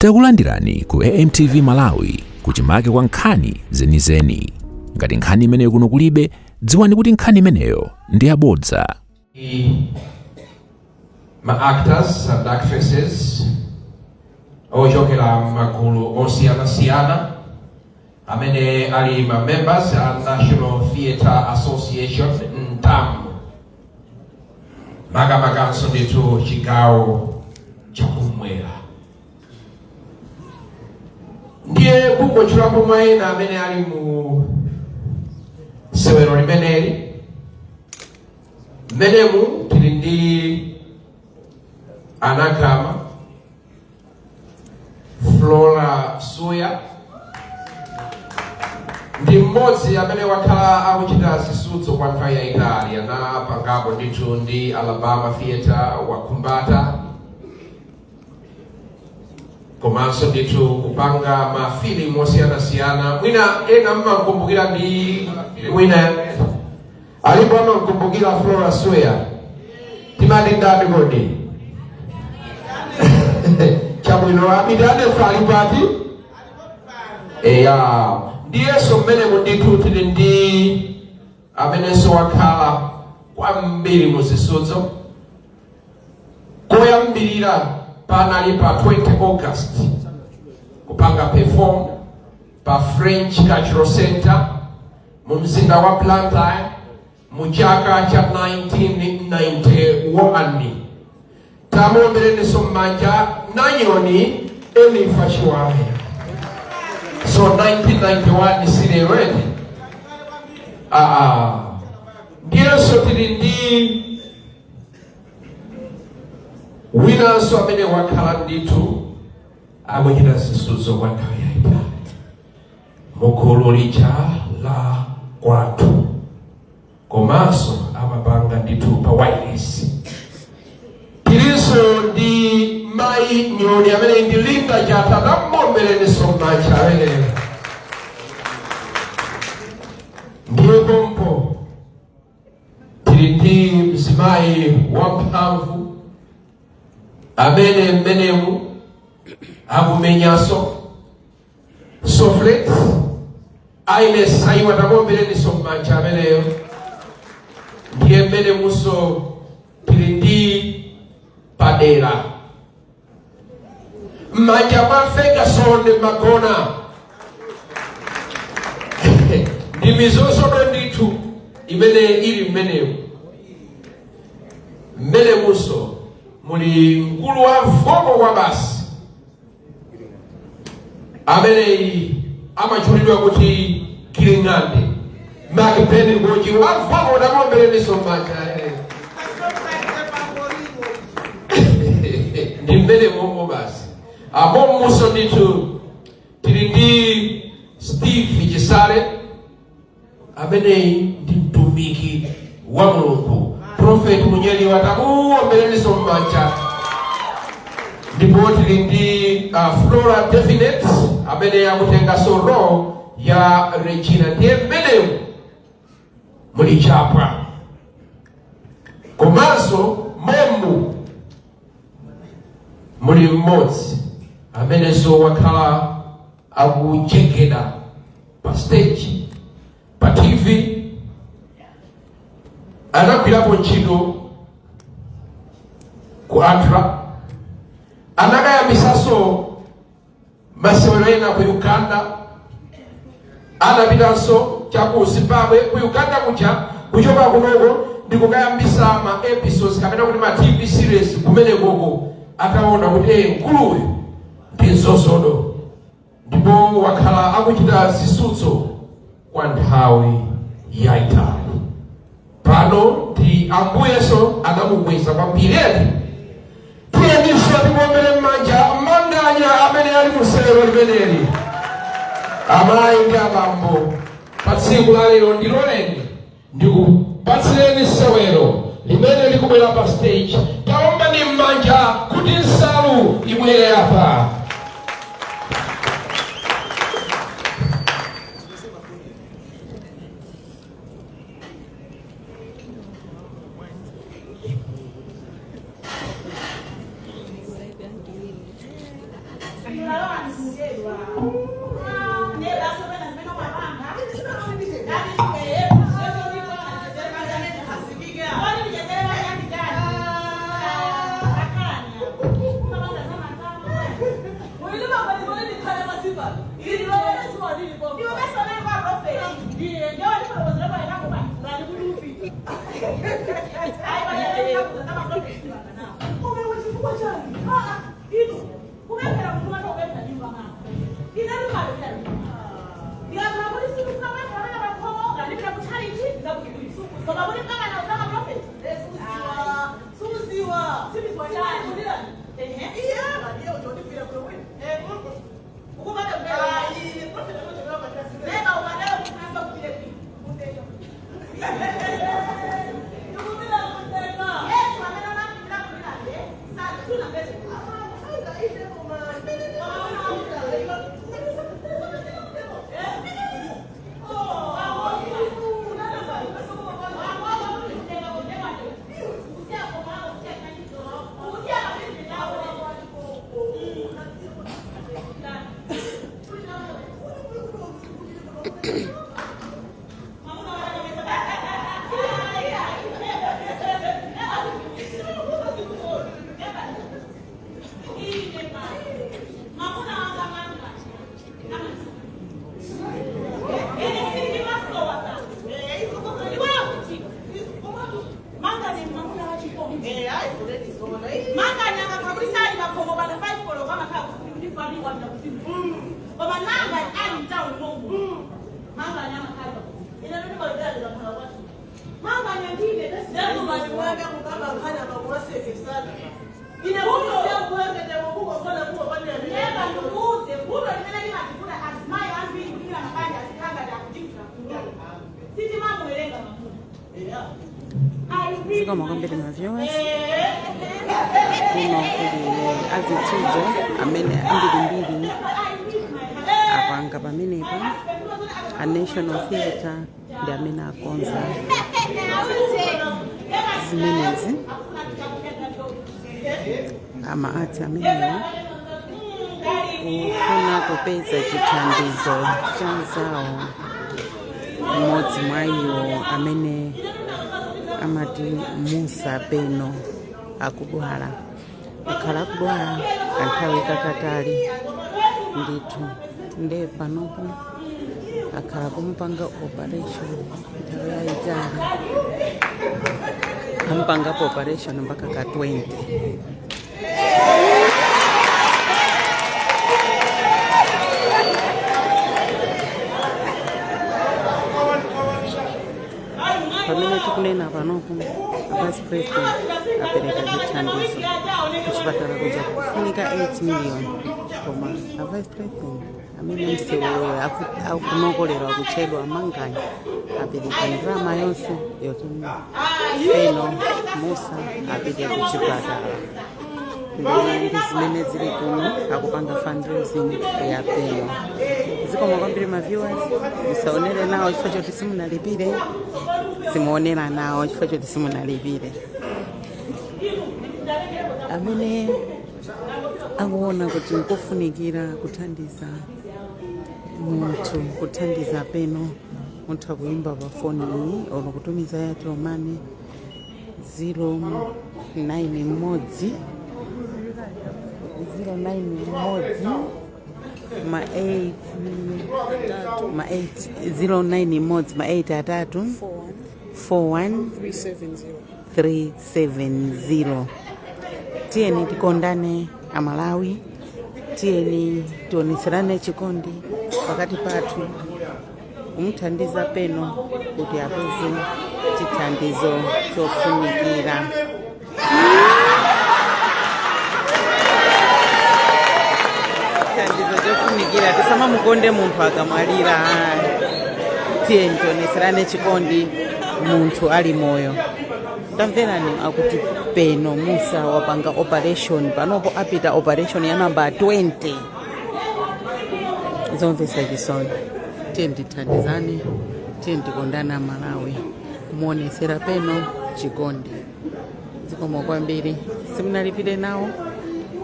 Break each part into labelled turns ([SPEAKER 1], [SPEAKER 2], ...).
[SPEAKER 1] Takulandirani ku AMTV Malawi kuchimake kwa nkhani zenizeni. Ngati nkhani imeneyo kuno kulibe, dziwani kuti nkhani imeneyo ndi yabodza.
[SPEAKER 2] Ma actors and actresses ochokera magulu osiyanasiyana amene ali ma members a National Theatre Association, NTAM, makamakanso ndithu chigawo chakumwera. Ndiye kungotchulapo mwa ena amene ali mu sewero limeneli, mmenemu tili ndi Anagama Flora Suya, ndi mmodzi amene wakhala akuchita zisudzo kwa nthawi yayitali. Anapangapo ndithu ndi Alabama Theatre, Wakhumbata, komanso ndithu kupanga mafilimu osiyanasiyana. Mwina ena mmankumbukira ndi mwina alipo amankumbukira Flora Suya, timati ndani kodi? Chabwino, apite adefa ali pati? Eya, ndiyenso mmenemu ndithu tili ndi amenenso wakhala kwambiri muzisudzo. Koyambirira panali pa 20 August kupanga perform pa French Cultural Center mu mzinda wa Blantyre mu chaka cha 1991. Tamuombereninso m'manja Nanyoni Enifa Chiwaya. So 1991 silero eti? Ah, ndiyenso tili ndi winanso amene wakhala ndithu akuchita zisudzo kwa nthawi yayitali mugulu lija la Kwathu, komanso amapanga ndithu pa wireless. Tilinso ndi mayi Nyoni amene ndi Linda Chatha, tamuombereninso m'manja ameneyo. Ndiye pompo tili ndi mzimayi wamphamvu amene mmenemu akumenyanso Soflet Aine Saiwa, tamuombereninso m'manja ameneyo. Ndiye mmenemunso tili ndi padera m'manja mwa Ferguson Magona, ndi mizozodo ndithu imene ili mmenemu. Mmenemunso muli mkulu wa vocal kwa basi ameneyi amatchulidwa kuti Giring'ande Mark Ben Ngoji wa vocal, tamuombereninso m'manja. Ndi mmene momwe basi amomunso ndithu tili ndi Steve Chisale ameneyi ndi mtumiki wa Mulungu, Prophet Munyeliwa, tamuombereninso m'manja. Ndipo tili ndi Flora Definite amene akutenganso role ya Regina. Ndiye mmenemu muli Chapwa, komanso momu muli mmodzi amenenso wakhala akuchekera pa stage, pa TV, anagwirapo ntchito ku ATRA, anakayambisanso masewero ena ku Uganda, anapitanso cha ku Zimbabwe, ku Uganda kuja kuchoka kunoko ndikukayambisa ma episodes kapena kuti ma TV series kumenekoko, ataona kuti mkuluyu ndi nzozodo, ndipo wakhala akuchita zisudzo kwa nthawi yayitali. Pano ndi Ambuyeso anamukweza kwambiri eti. Tiyeninso timuombere m'manja Manganya amene ali mu sewero limeneli. Amayi ndi abambo, pa tsiku la lero ndiloleni ndikupatsireni sewero limene likubwera pa stage. Taombani m'manja kuti nsalu ibwere apa.
[SPEAKER 3] Zikomo kwambiri ma viewers. Kuno kuli azitsudzo amene ambirimbiri apanga pamenepa. A National Theatre ndi amene akonza zimenezi, ama arts amenewa kufuna kupeza chithandizo cha zawo mmodzi mwa iwo amene amati Musa Peno akudwala, akhala akudwala kanthawi kakatali ndithu. Nde panopo akhala kumupanga operation nthawi yayitali, ampangapo operation mpaka ka 20. Pamene tikunena panopo, a vice president apereka chithandizo kuchipatala kuja kufunika 8 million, koma a vice president amene msewu akunokolera akutchedwa Manganya apereka ndalama yonse yoti Peno Musa apite kuchipatala. Ndi zimene zili kuno, akupanga fundraising ya Peno. Zikomo kwambiri ma viewers. Musaonere nawo chifukwa choti simunalipire, simuonera nawo chifukwa choti simunalipire. Amene akuona kuti nkofunikira kuthandiza munthu, kuthandiza Peno, mutha kuyimba pa foni iyi olo kutumiza Airtel Money 09 mmodzi 09 mmodzi ma 8 ma 8 09 mmodzi ma 8 atatu 41 370. Tiyeni tikondane Amalawi, tiyeni tionetserane chikondi pakati pathu, kumuthandiza Peno kuti apeze chithandizo chofunikira, chithandizo chofunikira. Tisamamukonde munthu akamwalira. Tiyeni tionetserane chikondi munthu ali moyo. Tamverani, akuti Peno Musa wapanga operation, panopo apita operation ya namba 20. Zomvetsa chisoni. Tiye tithandizane, tiye tikondane Amalawi, kumuonesera Peno chikondi. Zikomo kwambiri. Simunalipire nawo.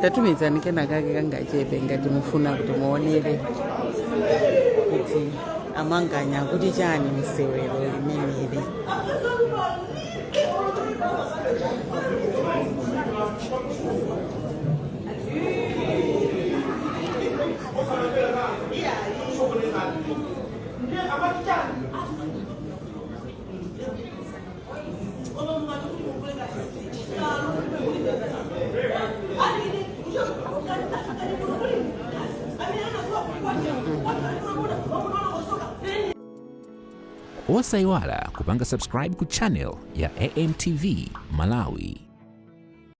[SPEAKER 3] Tatumizani kenakake kangachepe ngati mufuna kuti muonere kuti amanganya kuti chani msewero limeneli.
[SPEAKER 1] Osayiwala kupanga subscribe ku channel ya AMTV Malawi.